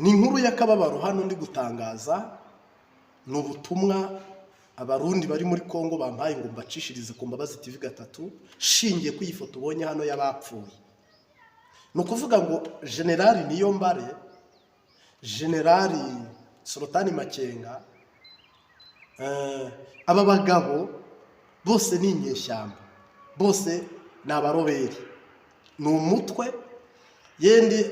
Ni inkuru y'akababaro hano ndi gutangaza. Ni ubutumwa Abarundi bari muri Kongo bampaye ngo mbacishirize ku Mbabazi TV 3, shingiye ku iyi foto ubonye hano y'abapfuye. Ni ukuvuga ngo Generali Niyombare, Generali Sultani Makenga, aba bagabo bose ni inyeshyamba, bose ni abaroberi, ni umutwe yendi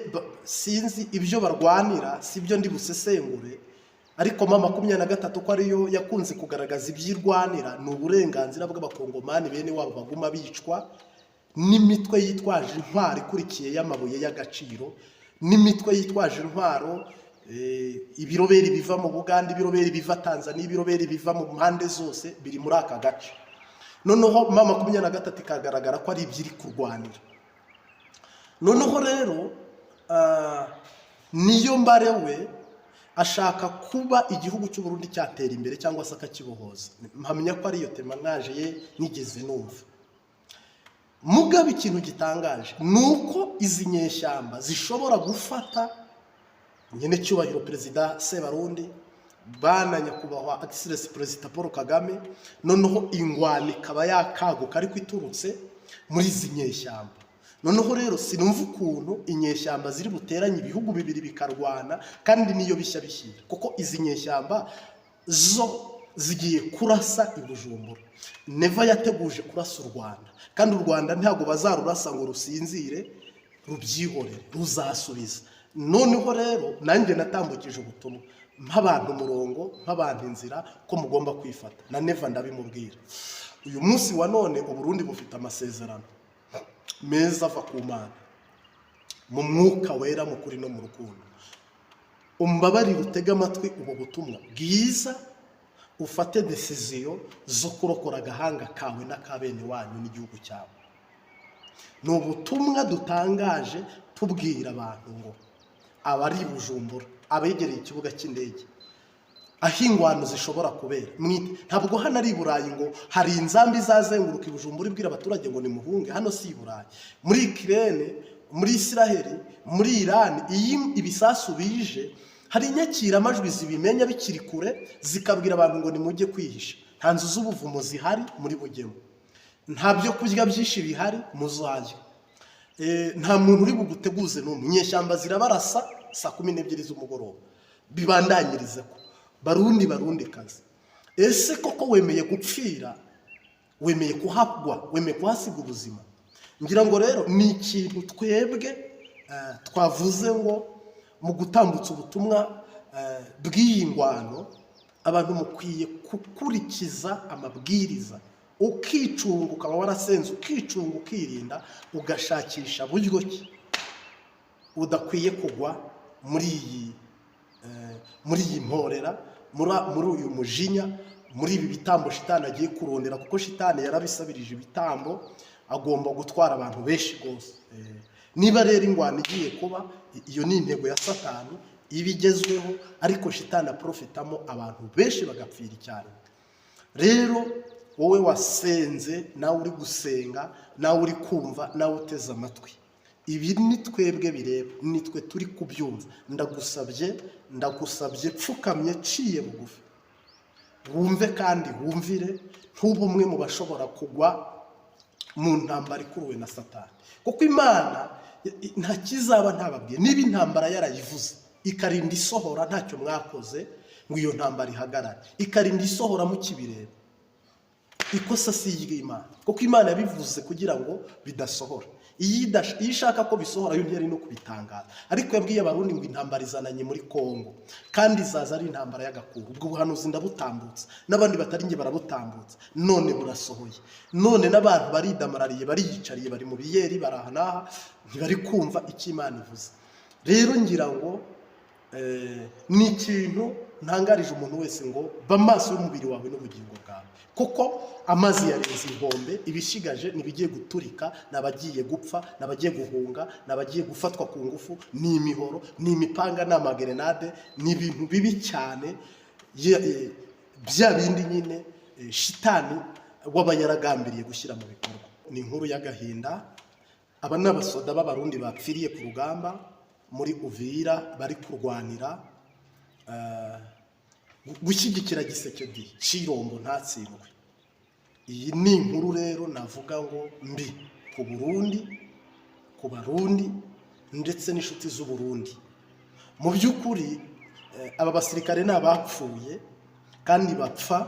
sinzi ibyo barwanira, si ibyo ndi busesengure. Ariko M23 ko ariyo yakunze kugaragaza ibyirwanira, ni uburenganzira bw'Abakongomani bene wabo baguma bicwa n'imitwe yitwaje intwaro ikurikiye y'amabuye y'agaciro, n'imitwe yitwaje intwaro, ibiroberi biva mu Bugande, ibiroberi biva Tanzania, ibiroberi biva mu mpande zose biri muri aka gace. Noneho M23 ikagaragara ko ari ibyo iri kurwanira. Noneho rero Niyombare we ashaka kuba igihugu cy'u Burundi cyatera imbere cyangwa se akakibohoza. Mpamya ko ariyo témoignage ye nigeze numva. Mugabe, ikintu gitangaje ni uko izi nyeshyamba zishobora gufata nyene cyubahiro Perezida Sebarundi bana Nyakubahwa Excellence Perezida Paul Kagame, noneho ingwano ikaba yakaguka ariko iturutse muri izi nyeshyamba. Noneho rero sinumva ukuntu inyeshyamba ziri buteranye ibihugu bibiri bikarwana, kandi niyo bishya bishyira, kuko izi nyeshyamba zo zigiye kurasa i Bujumbura. Neva yateguje kurasa u Rwanda, kandi u Rwanda ntabwo bazarurasa ngo rusinzire rubyihorere, ruzasubiza. Noneho rero nanjye natambukije ubutumwa mp'abantu umurongo, mp'abantu inzira ko mugomba kwifata, na Neva ndabimubwira. Uyu munsi wa none Uburundi bufite amasezerano meza ava ku Mana mu Mwuka Wera, mu kuri no mu rukundo. Umbabarire utege amatwi ubu butumwa bwiza, ufate décision zo kurokora agahanga kawe n'aka bene wanyu n'igihugu cyawe. Ni ubutumwa dutangaje tubwira abantu ngo abari i Bujumbura, abegereye ikibuga cy'indege aho ingwano zishobora kubera, ntabwo hano ari i Burayi ngo hari inzambi izazenguruka i Bujumbura ibwira abaturage ngo nimuhunge. Hano si i Burayi. Muri Ukraine, muri Isiraheli, muri Irani, iyo ibisasu bije hari inyakiramajwi zibimenya bikiri kure, zikabwira abantu ngo nimujye kwihisha. Nta nzu z'ubuvumo zihari muri bugemo, nta byo kurya byinshi bihari muzajya. Nta muntu uri buguteguze n'umwe. Inyeshyamba zirabarasa saa 12 z'umugoroba. Bibandanyirize ko Barundi, Barundi kazi, ese koko wemeye gupfira, wemeye kuhagwa, wemeye kuhasiga ubuzima? Ngira ngo rero ni ikintu twebwe twavuze ngo mu gutambutsa ubutumwa bw'iyi ngwano, abantu mukwiye gukurikiza amabwiriza, ukicunga, ukaba warasenze, ukicunga, ukirinda, ugashakisha buryo ki udakwiye kugwa muri iyi mporera, muri uyu mujinya, muri ibi bitambo shitani agiye kurondera, kuko shitani yarabisabirije ibitambo, agomba gutwara abantu benshi rwose. Niba rero ingwano igiye kuba, iyo ni intego ya Satani iba igezweho, ariko shitani aprofitamo abantu benshi bagapfira icyarimwe. Rero wowe wasenze, nawe uri gusenga, nawe uri kumva, nawe uteze amatwi, ibi ni twebwe bireba, ni twe turi kubyumva. Ndagusabye, ndagusabye pfukamye, ciye bugufi, wumve kandi wumvire, ntube umwe mu bashobora kugwa mu ntambara ikuruwe na Satani, kuko Imana nta kizaba ntababwiye. Niba intambara yarayivuze ikarinda isohora, ntacyo mwakoze ngo iyo ntambara ihagarare, ikarinda isohora mukibireba, ikosa si iry'Imana, kuko Imana yabivuze kugira ngo bidasohora. Iyo ishaka ko bisohora yo ntiyari no kubitangaza. Ariko yabwiye Abarundi ngo intambara izananye muri Kongo, kandi izaza ari intambara y'agakuru. Ubwo buhanuzi ndabutambutsa, n'abandi batari njye barabutambutsa, none burasohoye. None n'abantu baridamarariye, bariyicariye, bari mu biyeri, bari aha n'aha, ntibari kumva icyo Imana ivuze. Rero ngira ngo ni ikintu ntangarije umuntu wese ngo ba maso y'umubiri wawe n'ubugingo bwawe, kuko amazi yarenze inkombe. Ibishigaje ntibigiye guturika, ni abagiye gupfa, ni abagiye guhunga, ni abagiye gufatwa ku ngufu, ni imihoro, ni imipanga, ni amagerenade, ni ibintu bibi cyane. Bya bindi nyine shitani waba yaragambiriye gushyira mu bikorwa. Ni inkuru y'agahinda. Aba ni abasoda b'Abarundi bapfiriye ku rugamba. muri Uvira bari kurwanira gushyigikira Tshisekedi Tshilombo ntatsindwe. Iyi ni inkuru rero navuga ngo mbi ku Burundi, ku Barundi ndetse n'inshuti z'u Burundi. Mu by'ukuri aba basirikare ni abapfuye kandi bapfa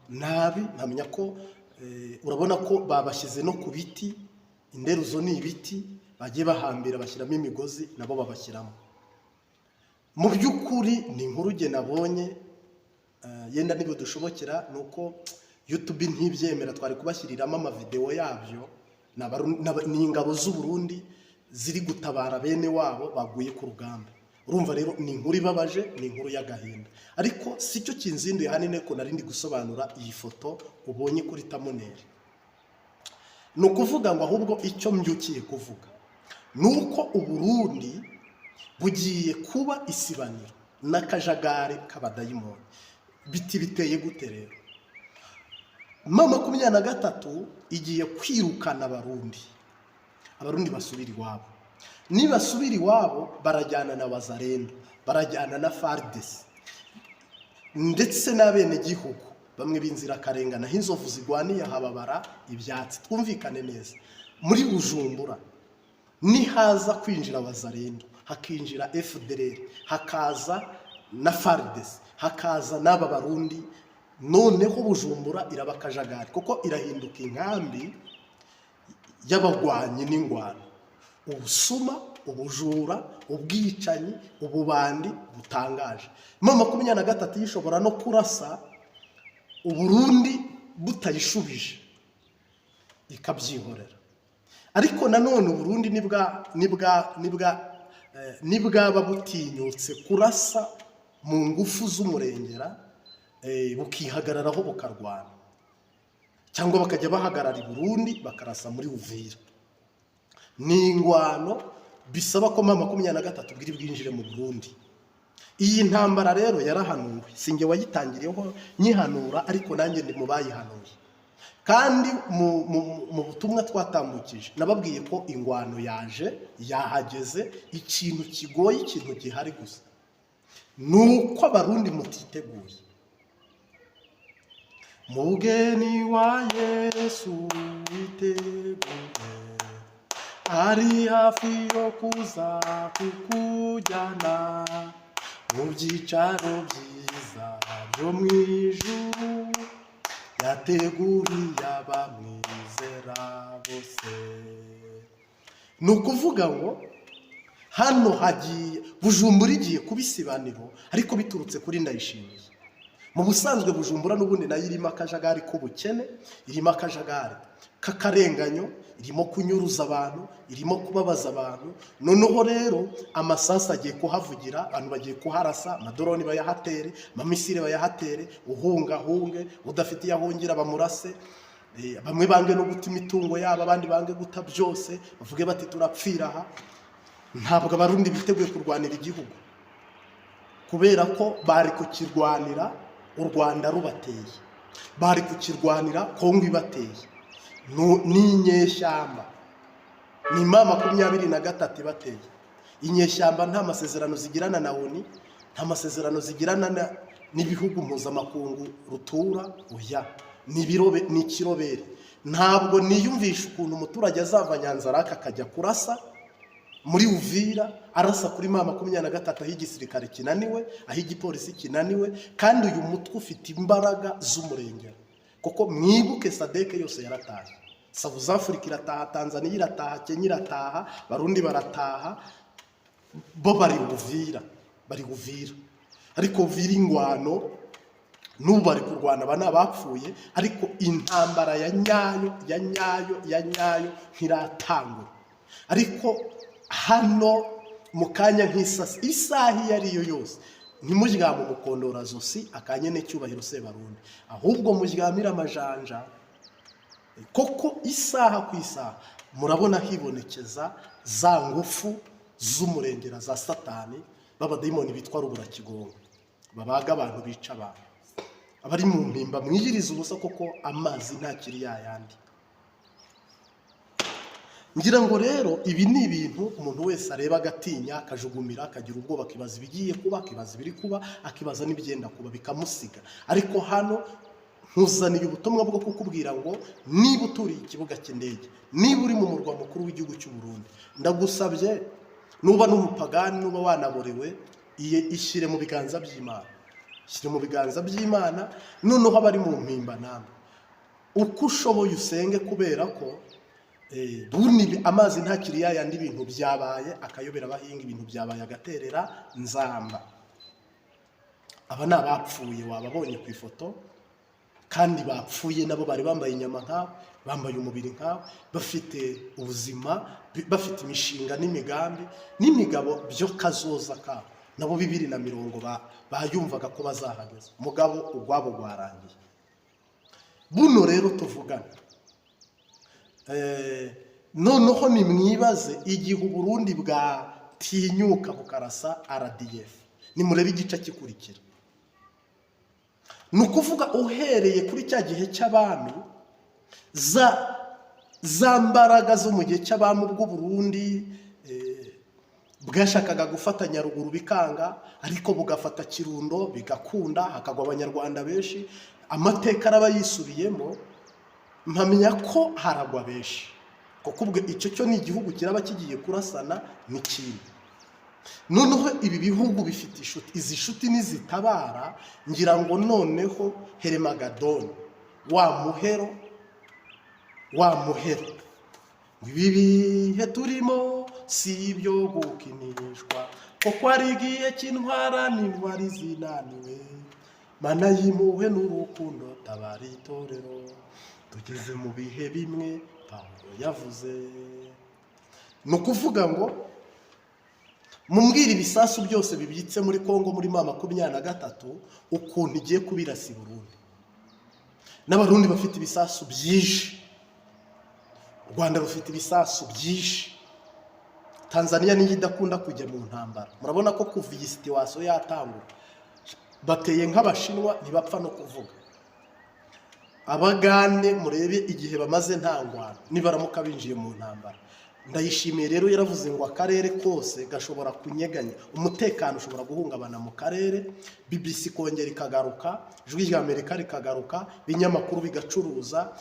nabi. Ntamenya ko urabona ko babashyize no ku biti, inderuzo ni ibiti bagiye bahambira, bashyiramo imigozi, nabo babashyiramo. Mu by'ukuri ni inkuru jye nabonye, yenda nibidushobokera, ni uko YouTube ntibyemera, twari kubashyiriramo amavidewo yabyo. Ni ingabo z'u Burundi ziri gutabara bene wabo baguye ku rugamba. Urumva rero ni inkuru ibabaje, ni inkuru y'agahinda, ariko si cyo kinzinduye ahanini, ko nari ndi gusobanura iyi foto ubonye kuri thumbnail. Ni ukuvuga ngo ahubwo icyo mbyukiye kuvuga ni uko Uburundi bugiye kuba isibaniro n'akajagari k'abadayimoni. Biti biteye gute rero? M23 igiye kwirukana Abarundi, Abarundi basubira iwabo. Nibasubira iwabo barajyana na Wazalendo, barajyana na FARDC ndetse n'abenegihugu bamwe b'inzirakarengane. Aho inzovu zigwaniye hababara ibyatsi. Twumvikane neza, muri Bujumbura nihaza kwinjira Wazalendo, hakinjira FDLR, hakaza na FARDC, hakaza n'aba Barundi, noneho Bujumbura iraba akajagari, kuko irahinduka inkambi y'abagwanyi n'ingwano, ubusuma, ubujura, ubwicanyi, ububandi butangaje. M23 yishobora no kurasa Uburundi butayishubije ikabyihorera. Ariko nanone Uburundi nibwaba butinyutse kurasa mu ngufu z'umurengera, bukihagararaho bukarwana, cyangwa bakajya bahagarara i Burundi bakarasa muri Uvira, ni ingwano bisaba ko M23 bwiri bwinjire mu Burundi. Iyi ntambara rero yarahanuwe, sinjye wayitangiriyeho nyihanura, ariko nanjye ndi mu bayihanuye. Kandi mu butumwa twatambukije nababwiye ko ingwano yaje, yahageze. Ikintu kigoye, ikintu gihari gusa ni uko Abarundi mutiteguye. Mugeni wa Yesu witeguye, ari hafi yo kuza kukujyana mu byicaro byiza byo mu ijuru yateguriye abamwizera bose. Ni ukuvuga ngo hano hagiye Bujumbura igiye kuba isibaniro, ariko biturutse kuri Ndayishimiye. Mu busanzwe Bujumbura n'ubundi nayo irimo akajagari k'ubukene, irimo akajagari k'akarenganyo, irimo kunyuruza abantu, irimo kubabaza abantu. Noneho rero amasasu agiye kuhavugira, abantu bagiye kuharasa, amadoroni bayahatere, amamisire bayahatere, uhunga ahunge, udafite iyo ahungira bamurase. Bamwe bange no guta imitungo yabo, abandi bange guta byose, bavuge bati turapfira aha. Ntabwo Abarundi biteguye kurwanira igihugu, kubera ko bari kukirwanira u Rwanda rubateye, bari kukirwanira Kongo ibateye. Ni inyeshyamba, ni M23 ibateye. Inyeshyamba nta masezerano zigirana na ONU, nta masezerano zigirana n'ibihugu mpuzamakungu rutura. Oya, ni ibirobe, ni ikirobere. Ntabwo niyumvisha ukuntu umuturage azava Nyanzarake akajya kurasa muri Uvira, arasa kuri M23, aho igisirikare kinaniwe, aho igipolisi kinaniwe, kandi uyu mutwe ufite imbaraga z'umurengera. Kuko mwibuke, SADC yose yarataye, South Africa irataha, Tanzania irataha, Kenya irataha, Barundi barataha, bo bari Uvira, bari Uvira. Ariko Uvira ingwano n'ubu bari kurwana, aba ni abapfuye, ariko intambara ya nyayo, ya nyayo, ya nyayo ntiratangura. Ariko hano mu kanya nk'isasi, isaha iyo ari yo yose, ntimuryame umukondorazosi akanyene cyubahiro Sebarundi, ahubwo muryamire amajanja, koko isaha ku isaha murabona hibonekeza za ngufu z'umurengera za Satani b'abadayimoni bitwa ruburakigongo, babaga abantu, bica abantu. Abari mu mpimba mwiyiriza ubusa, koko amazi ntakiri yayandi. Ngira ngo rero ibi ni ibintu umuntu wese areba agatinya, akajugumira, akagira ubwoba, akibaza ibigiye kuba, akibaza ibiri kuba, akibaza n'ibyenda kuba, bikamusiga. Ariko hano nkuzaniye ubutumwa bwo kukubwira ngo niba uturiye ikibuga cy'indege, niba uri mu murwa mukuru w'igihugu cy'u Burundi, ndagusabye, nuba n'umupagani, nuba wanaborewe, iye ishyire mu biganza by'Imana, ishyire mu biganza by'Imana. Noneho abari mu Mpimba namwe, uko ushoboye usenge, kubera ko buni amazi ntakiri yayandi. Ibintu byabaye akayobera abahinga, ibintu byabaye agaterera nzamba. Aba ni abapfuye wababonye ku ifoto, kandi bapfuye nabo bari bambaye inyama nkawe, bambaye umubiri nkawe, bafite ubuzima, bafite imishinga n'imigambi n'imigabo byo kazoza kabo. Nabo 2030 bayumvaga ko bazahageza. Mugabo urwabo rwarangiye. Buno rero tuvugana, noneho nimwibaze igihe Uburundi bwatinyuka bukarasa RDF, nimurebe igice gikurikira. Ni ukuvuga uhereye kuri cya gihe cy'abami, za mbaraga zo mu gihe cy'abami bw'u Burundi bwashakaga gufata Nyaruguru bikanga, ariko bugafata Kirundo bigakunda, hakagwa Abanyarwanda benshi. Amateka araba yisubiyemo. Mpamya ko haragwa benshi, kuko ubwo icyo cyo ni igihugu kiraba kigiye kurasana n'ikindi. Noneho ibi bihugu bifite inshuti, izi nshuti nizitabara, ngira ngo noneho Heremagadoni, wa muhero, wa muhero. Ibi bihe turimo si ibyo gukinishwa, kuko ari igihe cy'intwara n'intwari zinaniwe. Mana y'impuhwe n'urukundo, tabara itorero, tugeze mu bihe bimwe Pawulo yavuze. Ni ukuvuga ngo mumbwire ibisasu byose bibitse muri Kongo muri M23, ukuntu igiye kubirasa i Burundi. N'Abarundi bafite ibisasu byinshi, u Rwanda rufite ibisasu byinshi, Tanzania niyo idakunda kujya mu ntambara. Murabona ko kuva iyi situation yatangura bateye nk'Abashinwa, ntibapfa no kuvuga. Abagande murebe igihe bamaze nta ngwano. Nibaramuka binjiye mu ntambara, Ndayishimiye rero yaravuze ngo akarere kose gashobora kunyeganya, umutekano ushobora guhungabana mu karere. BBC ikongera ikagaruka, Ijwi rya Amerika rikagaruka, ibinyamakuru bigacuruza,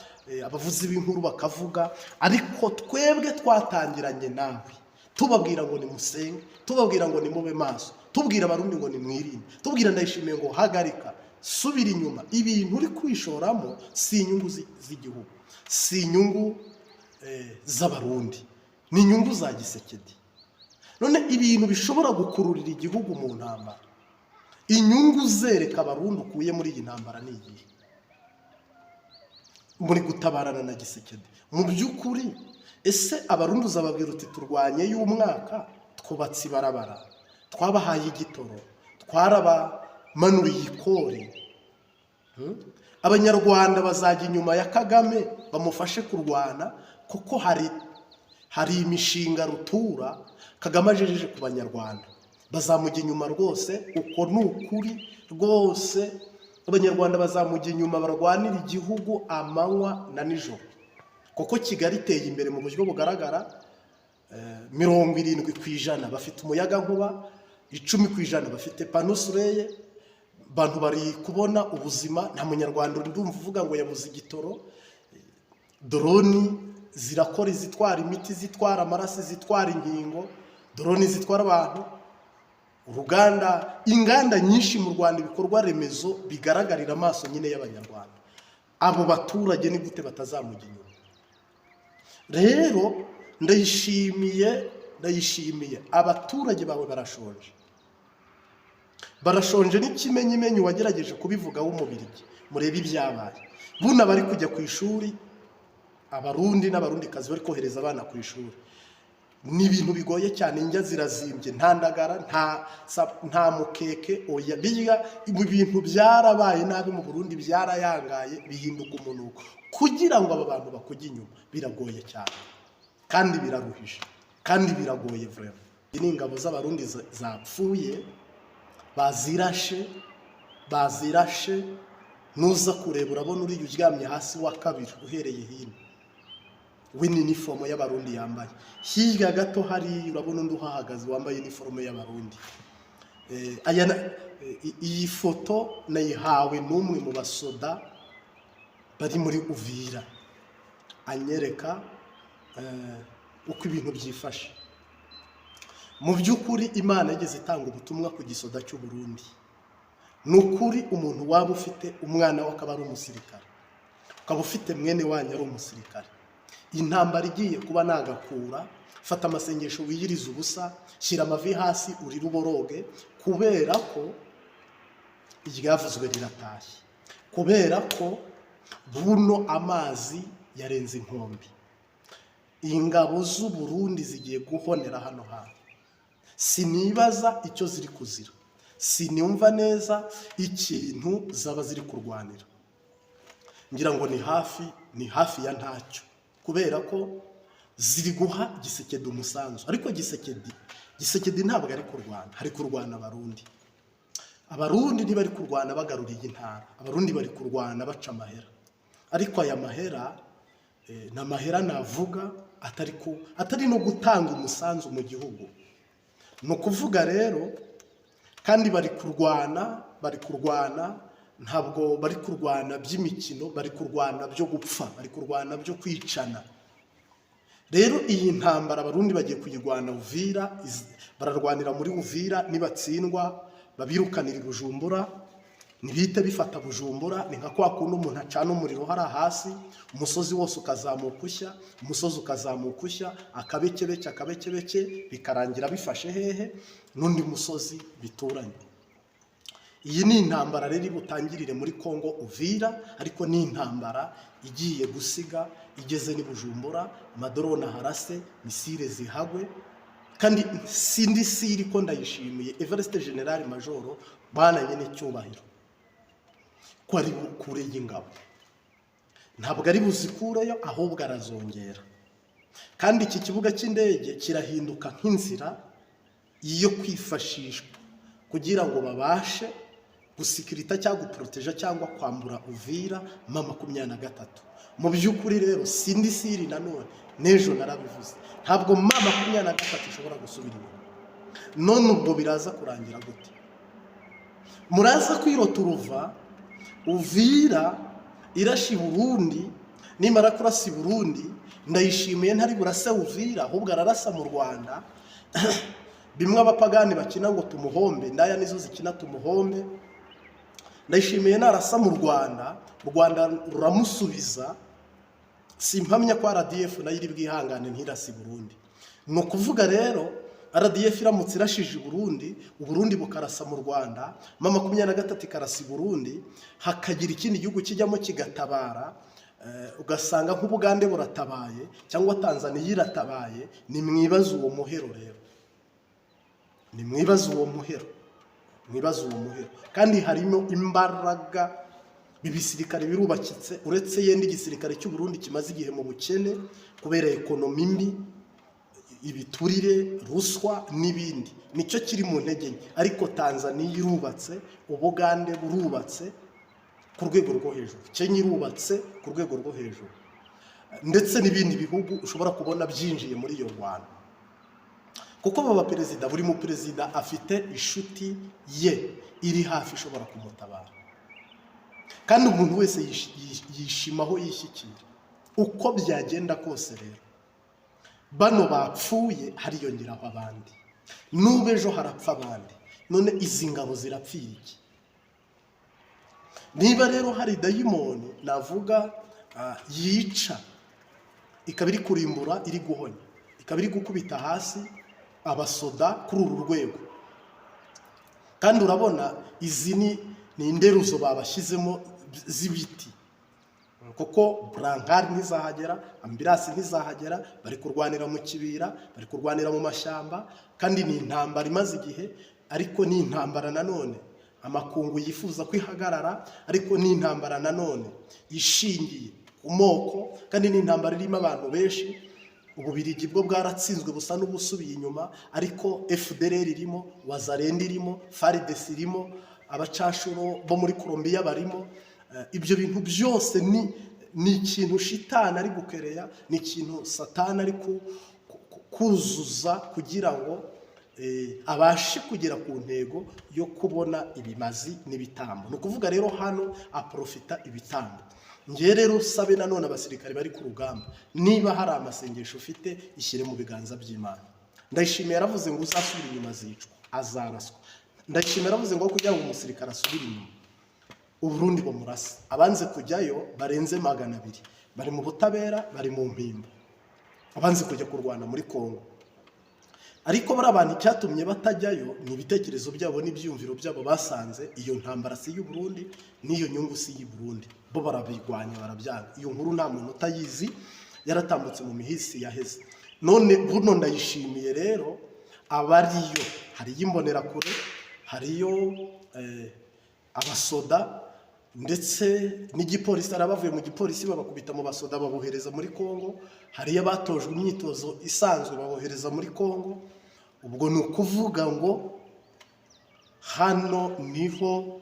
abavuzi b'inkuru bakavuga. Ariko twebwe twatangiranye nawe tubabwira ngo nimusenge, tubabwira ngo nimube maso, tubwira Abarundi ngo nimwirinde, tubwira Ndayishimiye ngo hagarika, subira inyuma, ibintu uri kwishoramo si inyungu z'igihugu, si inyungu z'Abarundi, ni inyungu za Gisekedi. None ibintu bishobora gukururira igihugu mu ntambara, inyungu zereka Abarundi ukuye muri iyi ntambara ni igihe muri gutabarana na Gisekedi? Mu by'ukuri ese Abarundi uzababwira uti turwanye y'umwaka, twubatse ibarabara, twabahaye igitoro, twarabamanuriye ikori? Abanyarwanda bazajya inyuma ya Kagame bamufashe kurwana, kuko hari imishinga rutura Kagame ajejeje ku Banyarwanda. Bazamujya inyuma rwose, uko ni ukuri rwose. Abanyarwanda bazamujya inyuma barwanira igihugu amanywa na nijoro, kuko Kigali iteye imbere mu buryo bugaragara. 70% bafite umuyagankuba, 10% bafite panneaux solaires. Abantu bari kubona ubuzima, nta Munyarwanda ndumva uvuga ngo yabuze igitoro. Drone zirakora, izitwara imiti, izitwara amaraso, izitwara inkingo, drone zitwara abantu, uruganda, inganda nyinshi mu Rwanda, ibikorwa remezo bigaragarira amaso nyine y'Abanyarwanda. Abo baturage ni gute batazamujya inyuma? Rero Ndayishimiye, Ndayishimiye, abaturage bawe barashonje, barashonje. N'ikimenyimenyi wagerageje kubivuga w'Umubirigi, murebe ibyabaye. Buno bari kujya ku ishuri, Abarundi n'Abarundikazi bari kohereza abana ku ishuri, ni ibintu bigoye cyane. Indya zirazimbye, nta ndagara, nta mukeke, oya. Birya mu bintu byarabaye nabi mu Burundi, byarayangaye, bihinduka umunuko. Kugira ngo aba bantu bakujye inyuma biragoye cyane kandi biraruhije kandi biragoye vraiment. Ni ingabo z'Abarundi zapfuye, bazirashe, bazirashe. Nuza kureba urabona uriya uryamye hasi wa kabiri uhereye hino. We ni inifomo y'Abarundi yambaye. Hirya gato hari urabona undi uhahagaze wambaye iniforume y'Abarundi. Iyi foto nayihawe n'umwe mu basoda bari muri Uvira, anyereka uko ibintu byifashe. Mu by'ukuri, Imana yigeze itanga ubutumwa ku gisoda cy'u Burundi. Ni ukuri, umuntu waba ufite umwana we akaba ari umusirikare, ukaba ufite mwene wanyu ari umusirikare, intambara igiye kuba nagakura, fata amasengesho wiyirize ubusa, shyira amavi hasi urire uboroge, kubera ko iryavuzwe riratashye, kubera ko buno amazi yarenze inkombe. Ingabo z'u Burundi zigiye guhonera hano hantu. Sinibaza icyo ziri kuzira, sinumva neza ikintu zaba ziri kurwanira. Ngira ngo ni hafi ya ntacyo, kubera ko ziri guha Gisekedi umusanzu, ariko Gisekedi ntabwo ari kurwana, hari kurwana Abarundi. Abarundi ntibari kurwana bagarura iyi ntara, Abarundi bari kurwana baca amahera. Ariko aya mahera ni amahera navuga atari no gutanga umusanzu mu gihugu. Ni ukuvuga rero, kandi bari kurwana, ntabwo bari kurwana by'imikino, bari kurwana byo gupfa, bari kurwana byo kwicana. Rero iyi ntambara Abarundi bagiye kuyirwana Uvira, bararwanira muri Uvira. Nibatsindwa babirukanira i Bujumbura, ntibihite bifata Bujumbura. Ni nka kwa kundi umuntu acana umuriro hariya hasi, umusozi wose ukazamuka ushya, umusozi ukazamuka ushya, akabekebeke akabekebeke, bikarangira bifashe hehe n'undi musozi bituranye. Iyi ni intambara rero butangirire muri Congo Uvira, ariko ni intambara igiye gusiga igeze n'i Bujumbura, amadrone aharase, missile zihagwe. Kandi sindi siri ko ndayishimiye Evariste, General Majoro bananye n'icyubahiro, ko ari bukure y'ingabo. Ntabwo ari buzikureyo, ahubwo arazongera. Kandi iki kibuga cy'indege kirahinduka nk'inzira yo kwifashishwa kugira ngo babashe gusikirita cyangwa guporoteja cyangwa kwambura Uvira M23. Mu by'ukuri rero sindi siri nanone, n'ejo narabivuze, ntabwo M23 ishobora gusubira inyuma. None ubwo biraza kurangira gute? Muraza kwirota uruva Uvira irashe i Burundi. Nimara kurasa i Burundi, Ndayishimiye ntari burase Uvira, ahubwo ararasa mu Rwanda. Bimwe abapagani bakina ngo tumuhombe, ndaya nizo zikina tumuhombe. Ndayishimiye narasa mu Rwanda, u Rwanda ruramusubiza. Simpamya ko RDF nayo iri bwihangane ntirase i Burundi. Ni ukuvuga rero, RDF iramutse irashije i Burundi, Uburundi bukarasa mu Rwanda, M23 ikarasa i Burundi, hakagira ikindi gihugu kijyamo kigatabara, ugasanga nk'Ubugande buratabaye cyangwa Tanzaniya iratabaye. Nimwibaze uwo muhero rero, nimwibaze uwo muhero, mwibaze uwo muhero. Kandi harimo imbaraga, ibisirikare birubakitse, uretse yenda igisirikare cy'u Burundi kimaze igihe mu bukene kubera économie mbi, ibiturire, ruswa n'ibindi, nicyo kiri mu ntege nke. Ariko Tanzaniya irubatse, Ubugande burubatse ku rwego rwo hejuru, Kenya irubatse ku rwego rwo hejuru, ndetse n'ibindi bihugu ushobora kubona byinjiye muri iyo Rwanda, kuko aba baperezida, buri muperezida afite inshuti ye iri hafi ishobora kumutabara. Kandi umuntu wese yishima aho yishyikira. Uko byagenda kose rero, bano bapfuye hariyongeraho abandi, n'ubu ejo harapfa abandi. None izi ngabo zirapfira iki? Niba rero hari dayimoni navuga yica, ikaba iri kurimbura, iri guhonya, ikaba iri gukubita hasi abasoda kuri uru rwego, kandi urabona izi ni inderuzo babashyizemo z'ibiti, kuko brancard ntizahagera, ambulance ntizahagera. Bari kurwanira mu kibira, bari kurwanira mu mashyamba, kandi ni intambara imaze igihe. Ariko ni intambara nanone amakungu yifuza ko ihagarara, ariko ni intambara nanone ishingiye ku moko, kandi ni intambara irimo abantu benshi. Ububirigi bwo bwaratsinzwe, busa n'ubusubiye inyuma, ariko FDLR irimo, Wazalendo irimo, FARDC irimo, abacashuro bo muri Colombia barimo. Ibyo bintu byose ni Ni ikintu shitani ari gukereya, ni ikintu Satani ari kuzuza kugira ngo abashe kugera ku ntego yo kubona ibimazi n'ibitambo. Ni ukuvuga rero hano aprofita ibitambo. Ngewe rero sabe nanone abasirikare bari ku rugamba, niba hari amasengesho ufite, ishyire mu biganza by'Imana. Ndayishimiye yaravuze ngo uzasubira inyuma azicwa, azaraswa. Ndayishimiye yaravuze ngo kugira ngo umusirikare asubire inyuma, Uburundi bumurasa. Abanze kujyayo barenze 200 bari mu butabera, bari mu mpimba, abanze kujya kurwana muri Kongo. Ariko bariya bantu icyatumye batajyayo ni ibitekerezo byabo n'ibyiyumviro byabo. Basanze iyo ntambara si iy'u Burundi, n'iyo nyungu si iy'i Burundi, bo barabirwanya, barabyanga. Iyo nkuru nta muntu utayizi, yaratambutse mu mihisi yaheze. None buno Ndayishimiye rero abariyo, hariyo Imbonerakure, hariyo abasoda ndetse n'igipolisi. Hari abavuye mu gipolisi babakubita mu basoda, babohereza muri Kongo. Hariyo abatojwe imyitozo isanzwe, babohereza muri Kongo. Ubwo ni ukuvuga ngo hano niho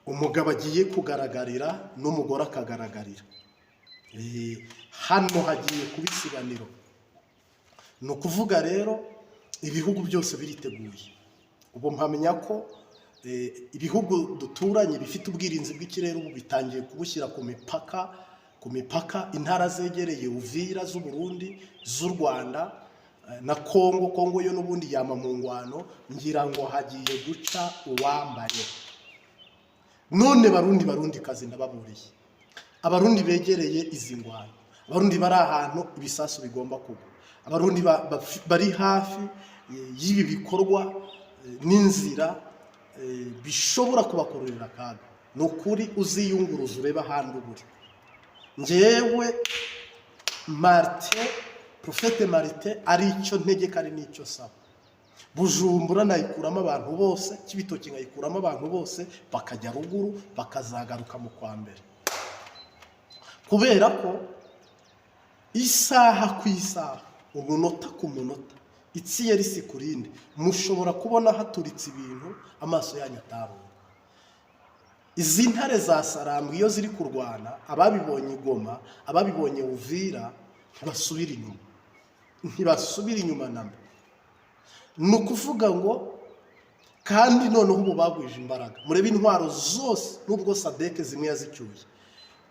umugabo agiye kugaragarira n'umugore akagaragarira. Hano hagiye kuba isibaniro. Ni ukuvuga rero ibihugu byose biriteguye. Ubu mpamya ko ibihugu duturanye bifite ubwirinzi bw'ikirere ubu bitangiye kubushyira ku mipaka, intara zegereye Uvira z'u Burundi, z'u Rwanda na Kongo. Kongo yo n'ubundi yama mu ngwano. Ngira ngo hagiye guca uwambaye. None Barundi, Barundi kazi, ndababuriye, Abarundi begereye izi ngwano, Abarundi bari ahantu ibisasu bigomba kugwa, Abarundi bari hafi y'ibi bikorwa n'inzira bishobora kubakururira akaga, ni ukuri uziyunguruza urebe ahandi uba uri. Njyewe Martin, Prophète Martin, ari icyo ntegeka, ari n'icyo saba: Bujumbura nayikuramo abantu bose, Kibitoki nkayikuramo abantu bose, bakajya ruguru, bakazagaruka mu kwa mbere, kubera ko isaha ku isaha, umunota ku munota, itsiyerisi ku rindi, mushobora kubona haturitse ibintu amaso yanyu atabonye. Izi ntare za Sarambwe iyo ziri kurwana, ababibonye i Goma, ababibonye Uvira, ntibasubira inyuma, ntibasubira inyuma namba. Ni ukuvuga ngo kandi noneho ubu bagwije imbaraga. Murebe intwaro zose, nubwo SADC zimwe yazicyuye,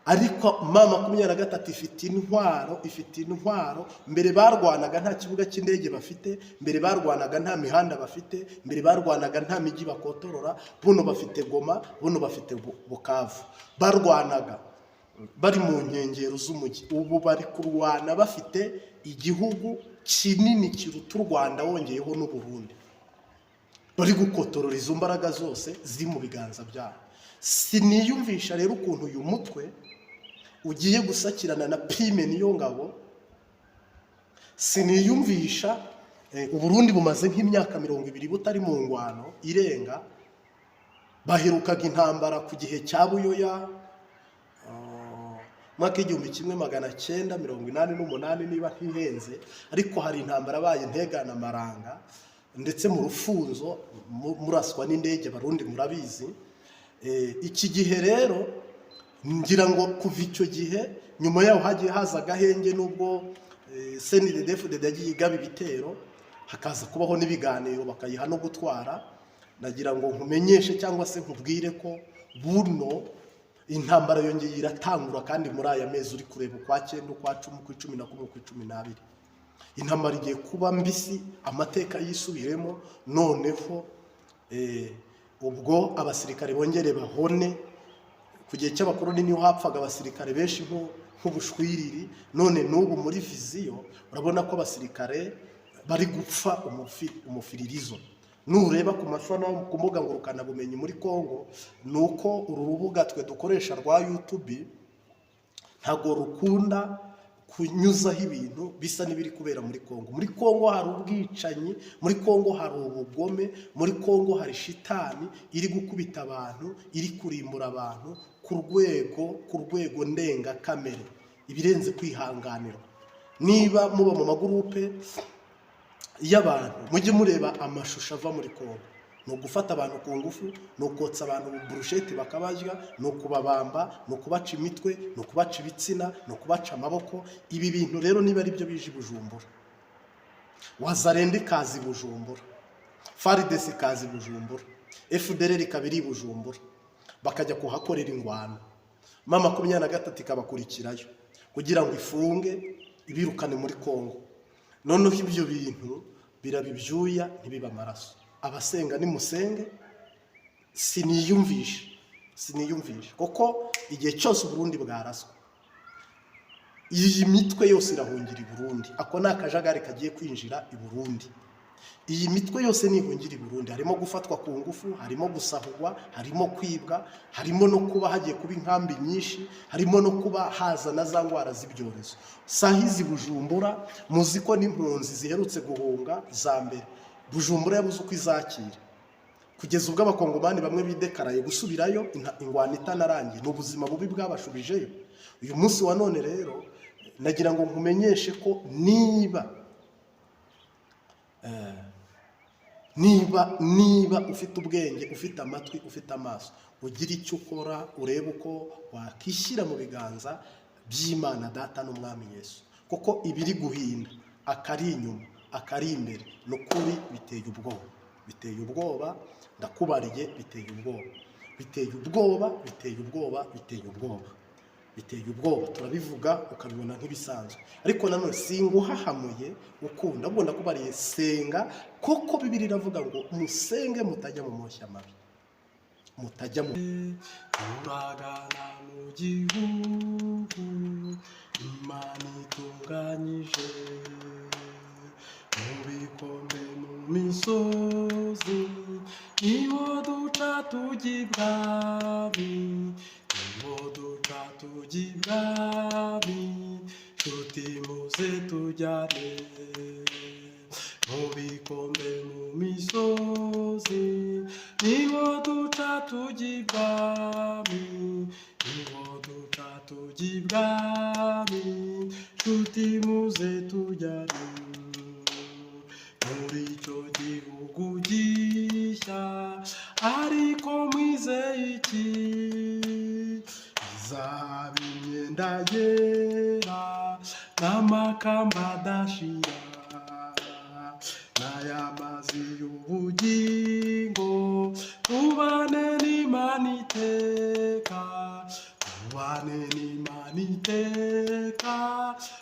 ariko M23 ifite intwaro, ifite intwaro. Mbere barwanaga nta kibuga cy'indege bafite, mbere barwanaga nta mihanda bafite, mbere barwanaga nta mijyi bakotorora. Buno bafite Goma, buno bafite Bukavu. Barwanaga bari mu nkengero z'umujyi, ubu bari kurwana bafite igihugu kinini kiruta u Rwanda, wongeyeho n'Uburundi. Bari gukotorora izo mbaraga zose ziri mu biganza byabo. Siniyumvisha rero ukuntu uyu mutwe ugiye gusakirana na Prime Niyongabo. Siniyumvisha Uburundi bumaze nk'imyaka 20 butari mu ngwano irenga. Baherukaga intambara ku gihe cya Buyoya, mwaka 1988 niba ntihenze. Ariko hari intambara abaye ntegana amaranga, ndetse mu rufunzo muraswa n'indege, Barundi murabizi. Iki gihe rero ngira ngo kuva icyo gihe, nyuma yaho hagiye haza agahenge, nubwo CNDD-FDD yagiye igaba ibitero, hakaza kubaho n'ibiganiro, bakayiha no gutwara. Nagira ngo nkumenyeshe cyangwa se nkubwire ko buno intambara yongeye iratangura, kandi muri aya mezi uri kureba, ukwa cyenda, ukwa 10, ukwa 11, ukwa 12, intambara igiye kuba mbisi, amateka yisubiremo. Noneho ubwo abasirikare bongere bahone. Ku gihe cy'abakoloni niho hapfaga abasirikare benshi nk'ubushwiriri. None n'ubu muri vision urabona ko abasirikare bari gupfa umufiririzo. Nureba ku mashusho ku mbuga ngurukanabumenyi muri Congo, ni uko uru rubuga twe dukoresha rwa YouTube ntabwo rukunda kunyuzaho ibintu bisa n'ibiri kubera muri Congo. Muri Congo hari ubwicanyi, muri Congo hari ubugome, muri Congo hari shitani iri gukubita abantu, iri kurimbura abantu ku rwego ndengakamere, ibirenze kwihanganirwa. Niba muba mu magurupe y'abantu, mujye mureba amashusho ava muri Congo. Ni ugufata abantu ku ngufu, ni ukotsa abantu burusheti bakabarya, ni ukubabamba, ni ukubaca imitwe, ni ukubaca ibitsina, ni ukubaca amaboko. Ibi bintu rero niba ari byo bije i Bujumbura, Wazalendo ikaza i Bujumbura, FARDC ikaza i Bujumbura, FDLR ikaba iri i Bujumbura, bakajya kuhakorera ingwano, M23 ikabakurikirayo kugira ngo ifunge, ibirukane muri Kongo. Noneho ibyo bintu biraba ibyuya, ntibibe amaraso. Abasenga nimusenge. Siniyumvisha, siniyumvisha, kuko igihe cyose Uburundi bwaraswa, iyi mitwe yose irahungira i Burundi. Ako ni akajagari kagiye kwinjira i Burundi. Iyi mitwe yose nihungira i Burundi, harimo gufatwa ku ngufu, harimo gusahurwa, harimo kwibwa, harimo no kuba hagiye kuba inkambi nyinshi, harimo no kuba haza na za ndwara z'ibyorezo. Sahizi Bujumbura, muzi ko n'impunzi ziherutse guhunga za mbere, Bujumbura yabuze uko izakira, kugeza ubwo Abakongomani bamwe bidekaraye gusubirayo ingwano itanarangiye. Ni ubuzima bubi bwabashubijeyo. Uyu munsi wa none rero nagira ngo nkumenyeshe ko niba ufite ubwenge, ufite amatwi, ufite amaso, ugira icyo ukora, urebe uko wakishyira mu biganza by'Imana Data n'Umwami Yesu, kuko ibiri guhinda akari inyuma, akari imbere, ni ukuri biteye ubwoba, biteye ubwoba. Ndakubariye, biteye ubwoba, biteye ubwoba, biteye ubwoba, biteye ubwoba, biteye ubwoba. Turabivuga ukabibona nk'ibisanzwe, ariko nanone singuhahamuye ukunda, ahubwo ndakubariye, senga, kuko Bibiliya iravuga ngo musenge mutajya mu moshya mabi, mutajya mu Turagana mu gihugu Imana itunganyije, mu bikombe, mu misozi, niho duca tujya ibwami, niho duca tujya ibwami. Nshuti, muze tujyane mu bikombe, mu misozi, niho duca tujya ibwami, niho duca tujya ibwami. Nshuti, muze tujyane muri icyo gihugu gishya. Ariko mwizeye iki? Izaba imyenda yera n'amakamba adashira, n'aya mazi y'ubugingo, tubane n'Imana iteka, tubane n'Imana iteka.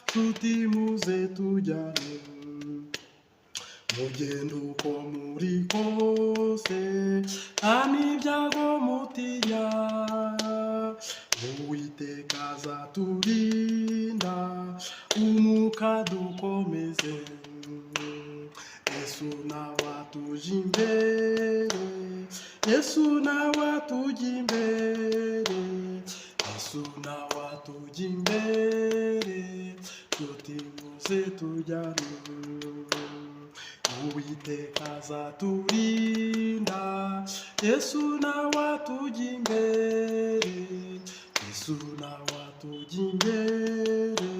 Nshuti, muze tujyane. Mugenda uko muri kose, nta n'ibyago mutinya, Uwiteka azaturinda, umwuka dukomeze. Yesu nawe atuje imbere, Yesu nawe atujya imbere, Yesu nawe atujya imbere. Nshuti, muze tujyane. Uwiteka azaturinda, Yesu nawe atujya imbere, Yesu nawe atujya imbere.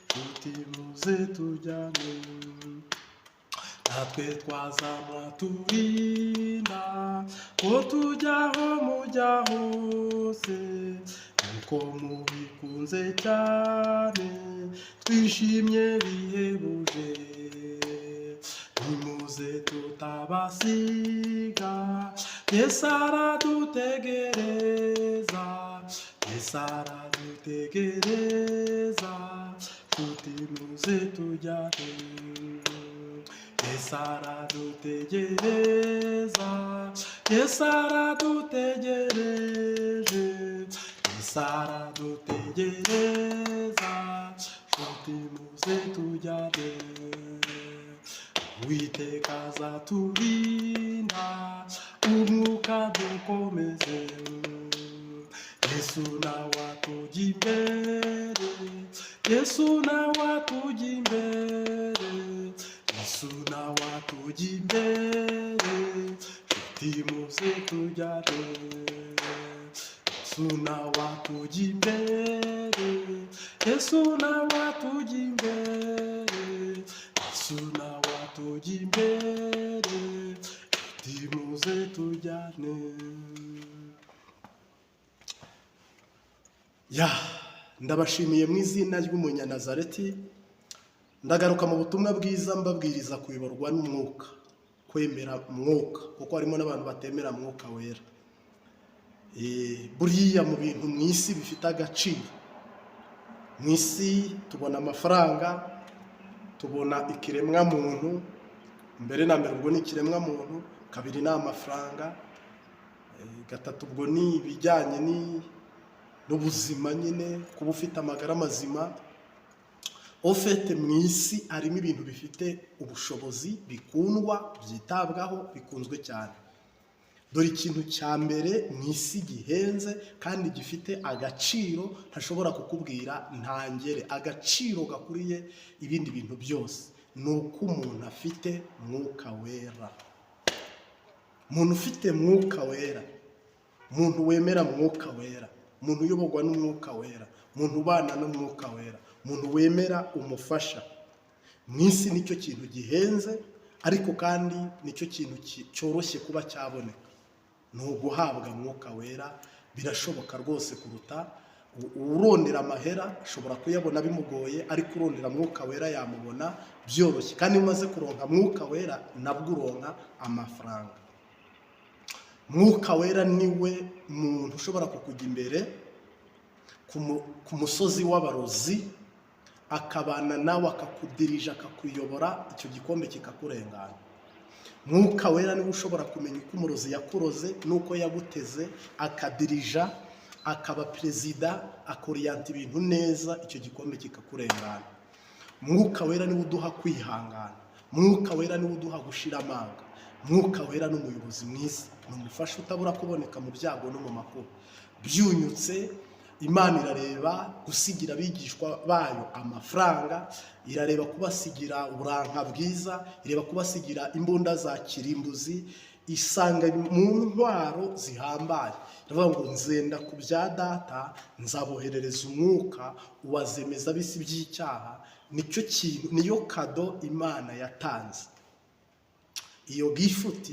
Nshuti, muze tujyane. Natwe twazamwa turinda ko tujyaho mujya hose, nuko mubikunze cyane, twishimye bihebuje. Nimuze tutabasiga, Yesu aradutegereza, Yesu aradutegereza. Nshuti, muze tujyane. Yesu aradutegereza, Yesu aradutegereje, Yesu aradutegereza. Nshuti, muze tujyane. Uwiteka azaturinda, umwuka dukomeze. Yesu nawe atujya imbere, Yesu nawe atujya imbere, Yesu nawe atujya imbere. Nshuti, muze tujyane. Yesu nawe atujya imbere, Yesu nawe atujya imbere, Yesu nawe atujya imbere. Timuze tujyane. Ya, ndabashimiye mu izina ry'Umunyanazareti. Ndagaruka mu butumwa bwiza mbabwiriza kuyoborwa n'Umwuka, kwemera Mwuka, kuko harimo n'abantu batemera Mwuka Wera. Buriya mu bintu mu isi bifite agaciro, mu isi tubona amafaranga, tubona ikiremwamuntu. Mbere na mbere ubwo ni ikiremwamuntu, kabiri ni amafaranga, gatatu ubwo ni ibijyanye n'ubuzima nyine, kuba ufite amagara mazima. Au fait, mu isi harimo ibintu bifite ubushobozi, bikundwa, byitabwaho, bikunzwe cyane. Dore ikintu cya mbere mu isi gihenze kandi gifite agaciro ntashobora kukubwira ntangere, agaciro gakuriye ibindi bintu byose, ni uko umuntu afite Mwuka Wera. Umuntu ufite Mwuka Wera, umuntu wemera Mwuka Wera, umuntu uyoborwa n'Umwuka Wera, umuntu ubana n'Umwuka Wera, umuntu wemera umufasha, mu isi nicyo kintu gihenze, ariko kandi nicyo kintu cyoroshye kuba cyaboneka. Ni uguhabwa Mwuka Wera. Birashoboka rwose kuruta urondera amahera. Ashobora kuyabona bimugoye, ariko urondera Mwuka Wera yamubona byoroshye. Kandi iyo umaze kuronka Mwuka Wera, nabwo uronka amafaranga. Mwuka Wera niwe muntu ushobora kukujya imbere ku musozi w'abarozi, akabana nawe, akakudirija, akakuyobora, icyo gikombe kikakurengana. Mwuka Wera niwe ushobora kumenya uko umurozi yakuroze n'uko yaguteze, akadirija, akaba perezida, akoriyanta ibintu neza, icyo gikombe kikakurengana. Mwuka Wera niwe uduha kwihangana. Mwuka Wera niwe uduha gushira amanga. Mwuka Wera ni umuyobozi mwiza, ni umufasha utabura kuboneka mu byago no mu makuba. Byunyutse, Imana irareba gusigira abigishwa bayo amafaranga, irareba kubasigira uburanka bwiza, ireba kubasigira imbunda za kirimbuzi, isanga mu ntwaro zihambaye. Iravuga ngo: "Nzenda ku bya Data, nzaboherereza Umwuka ubazemeza bisi by'icyaha." Nicyo kintu, niyo cadeau Imana yatanze. Iyo gift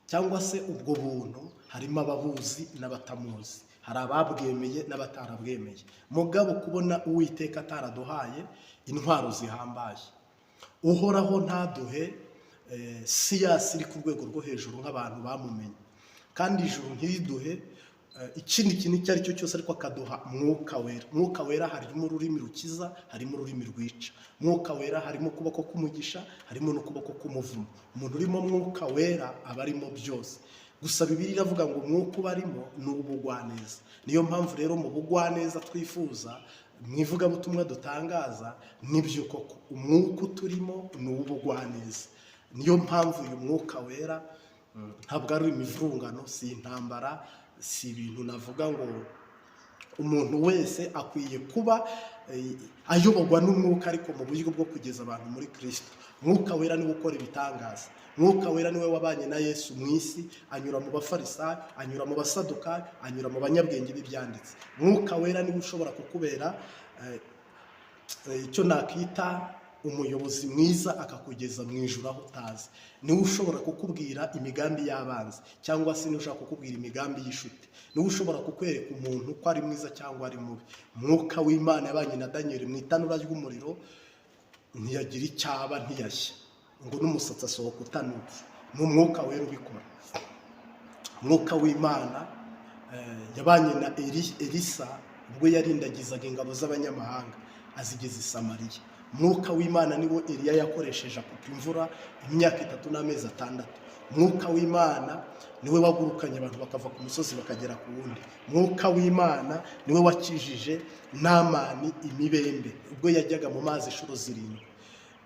cyangwa se ubwo buntu, harimo ababuzi n'abatamuzi, hari ababwemeye n'abatarabwemeye. Mugabo kubona Uwiteka ataraduhaye intwaro zihambaye, Uhoraho ntaduhe science iri ku rwego rwo hejuru nk'abantu bamumenye, kandi ijuru ntiriduhe ikindi kintu icyo ari cyo cyose, ariko akaduha Mwuka Wera. Mwuka Wera harimo ururimi rukiza, harimo ururimi rwica. Mwuka Wera harimo ukuboko k'umugisha, harimo n'ukuboko k'umuvumo. Umuntu urimo Mwuka Wera aba arimo byose. Gusa Bibiliya iravuga ngo umwuka uba arimo ni ubugwaneza. Niyo mpamvu rero mu bugwaneza twifuza mu ivugabutumwa dutangaza, nibyo koko umwuka uturimo ni uw'ubugwaneza. Niyo mpamvu uyu Mwuka Wera ntabwo ari imivurungano, si intambara, si ibintu navuga ngo umuntu wese akwiye kuba ayoborwa n'Umwuka, ariko mu buryo bwo kugeza abantu muri Kirisito. Mwuka Wera niwe ukora ibitangaza. Mwuka Wera niwe wabanye na Yesu mu isi, anyura mu Bafarisayo, anyura mu Basadukayo, anyura mu banyabwenge b'ibyanditse. Mwuka Wera niwe ushobora kukubera icyo nakita umuyobozi mwiza, akakugeza mu ijuru aho utazi. Niwe ushobora kukubwira imigambi y'abanzi, cyangwa se niwe ushobora kukubwira imigambi y'inshuti. Niwe ushobora kukwereka umuntu ko ari mwiza cyangwa ari mubi. Mwuka w'Imana yabanye na Daniyeli mu itanura ry'umuriro, ntiyagira icyaba, ntiyashya, ngo n'umusatsi asohoka utanutse. Ni Umwuka Wera ubikora. Umwuka w'Imana yabanye na Elisa ubwo yarindagizaga ingabo z'abanyamahanga azigeza i Samariya. Mwuka w'Imana niwo Eliya yakoresheje akupa imvura imyaka 3 n'amezi 6. Mwuka w'Imana niwe wagurukanye abantu bakava ku musozi bakagera ku wundi. Mwuka w'Imana niwe wakijije Namani imibembe ubwo yajyaga mu mazi inshuro 7.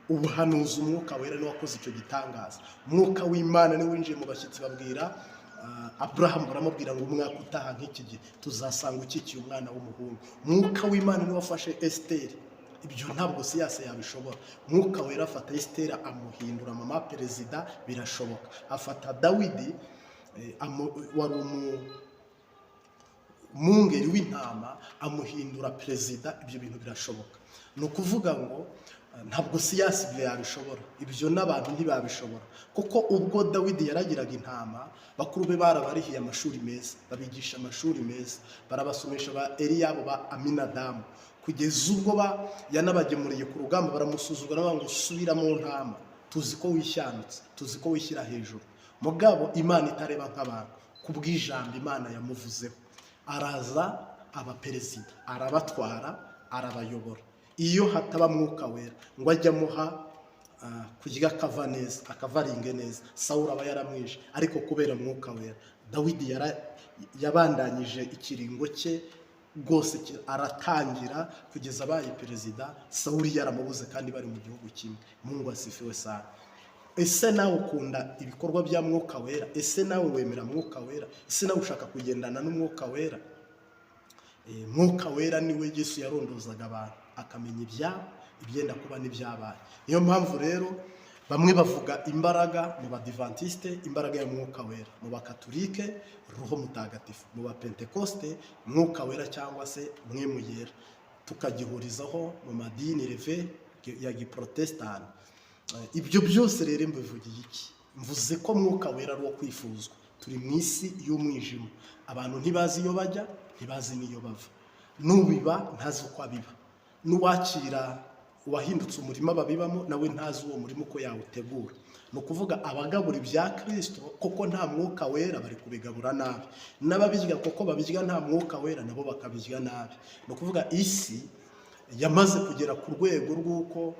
Ubuhanuzi, Umwuka Wera niwe wakoze icyo gitangaza. Umwuka w'Imana niwe winjiye mu bashyitsi, babwira Aburahamu, baramubwira ngo: "Umwaka utaha nk'iki gihe tuzasanga ukikiye umwana w'umuhungu." Umwuka w'Imana niwe wafashe Esiteri. Ibyo ntabwo science yabishobora. Mwuka Wera afata Esiteri amuhindura mama perezida, birashoboka. Afata Dawidi wari umwungeri w'intama, amuhindura perezida. Ibyo bintu birashoboka. Ni ukuvuga ngo Ntabwo siyansi ibyo yabishobora, ibyo n'abantu ntibabishobora, kuko ubwo Dawidi yaragiraga intama, bakuru be barabarihiye amashuri meza, babigisha amashuri meza, barabasomesha ba Eliyabo, ba Aminadamu, kugeza ubwo ba yanabagemuriye ku rugamba, baramusuzugura bavuga ngo: "Subira mu ntama, tuzi ko wishyanutse, tuzi ko wishyira hejuru." Mugabo Imana itareba nk'abantu, ku bw'ijambo Imana yamuvuzeho, araza aba perezida, arabatwara, arabayobora. Iyo hataba Mwuka Wera ngo ajye amuha kurya akava neza, akavaringe neza, Sawuri aba yaramwishe. Ariko kubera Mwuka Wera, Dawidi yabandanyije ikiringo cye rwose, aratangira kugeza abaye perezida, Sawuri yaramubuze kandi bari mu gihugu kimwe. Mungu asifiwe sana. Ese nawe ukunda ibikorwa bya Mwuka Wera? Ese nawe wemera Mwuka Wera? Ese nawe ushaka kugendana n'Umwuka Wera? Mwuka Wera niwe Yesu yarondozaga abantu, akamenya ibyabo, ibyenda kuba n'ibyabaye. Niyo mpamvu rero bamwe bavuga imbaraga mu Badivantiste, imbaraga ya Mwuka Wera, mu Bakatolike Roho Mutagatifu, mu Bapentekoste Mwuka Wera cyangwa se Mpwemu Yera, tukagihurizaho mu madini reve ya giprotestani. Ibyo byose rero mbivugiye iki? Mvuze ko Mwuka Wera ari uwo kwifuzwa. Turi mu isi y'umwijima, abantu ntibazi iyo bajya, ntibazi n'iyo bava. N'ubiba ntazi uko abiba, n'uwakira uwahindutse umurima babibamo nawe ntazi uwo murima uko yawutegura. Ni ukuvuga abagabura ibya Kirisito kuko nta Mwuka Wera, bari kubigabura nabi, n'ababirya kuko babirya nta Mwuka Wera, nabo bakabirya nabi. Ni ukuvuga isi yamaze kugera ku rwego rw'uko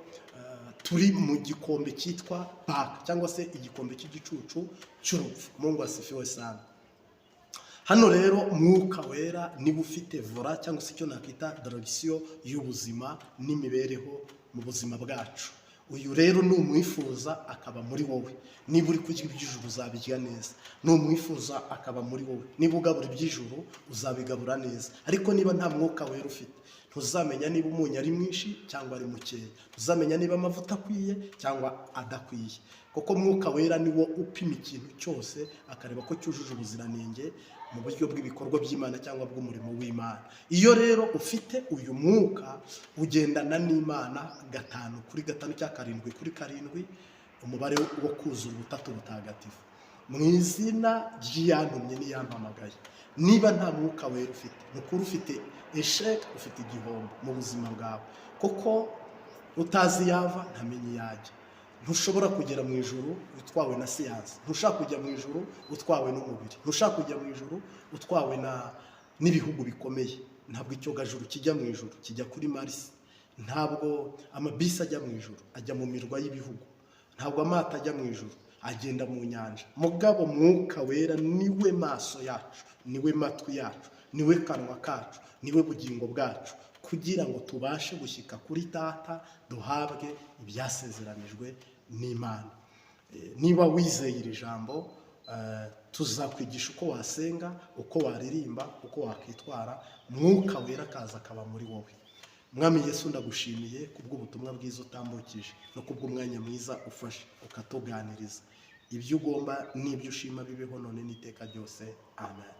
turi mu gikombe cyitwa paka, cyangwa se igikombe cy'igicucu cy'urupfu. Mungu asifiwe sana. Hano rero Mwuka Wera niba ufite volant, cyangwa se icyo nakwita direction y'ubuzima n'imibereho mu buzima bwacu. Uyu rero numwifuza akaba muri wowe, niba uri kurya iby'ijuru uzabirya neza. Numwifuza akaba muri wowe, niba ugabura iby'ijuru uzabigabura neza. Ariko niba nta Mwuka Wera ufite, ntuzamenya niba umunyu ari mwinshi cyangwa ari mukeya, ntuzamenya niba amavuta akwiye cyangwa adakwiye, kuko Mwuka Wera ni wo upima ikintu cyose, akareba ko cyujuje ubuziranenge mu buryo bw'ibikorwa by'Imana cyangwa bw'umurimo w'Imana. Iyo rero ufite uyu mwuka, ugendana n'Imana 5 kuri 5 cyangwa 7 kuri 7, umubare wo kuzura Ubutatu Butagatifu, mu izina ry'iyantumye n'iyampamagaye. Niba nta Mwuka Wera ufite, ni ukuri ufite échec, ufite igihombo mu buzima bwawe, kuko utazi yava ntamenye iyo ajya. Ntushobora kugera mu ijuru utwawe na siyansi, ntushaka kujya mu ijuru utwawe n'umubiri, ntushaka kujya mu ijuru utwawe na n'ibihugu bikomeye. Ntabwo icyogajuru kijya mu ijuru, kijya kuri Marisi. Ntabwo amabisi ajya mu ijuru, ajya mu mirwa y'ibihugu. Ntabwo amato ajya mu ijuru, agenda mu nyanja. Mugabo Mwuka Wera niwe maso yacu, niwe matwi yacu, niwe kanwa kacu, niwe bugingo bwacu, kugira ngo tubashe gushyika kuri Data, duhabwe ibyasezeranijwe n'Imana. Niba wizeye iri jambo, tuzakwigisha uko wasenga, uko waririmba, uko wakwitwara, Mwuka Wera akaza akaba muri wowe. Mwami Yesu, ndagushimiye kubw'ubutumwa bwiza utambukije no kubw'umwanya mwiza ufashe ukatuganiriza. Ibyo ugomba n'ibyo ushima bibeho none n'iteka ryose. Amen.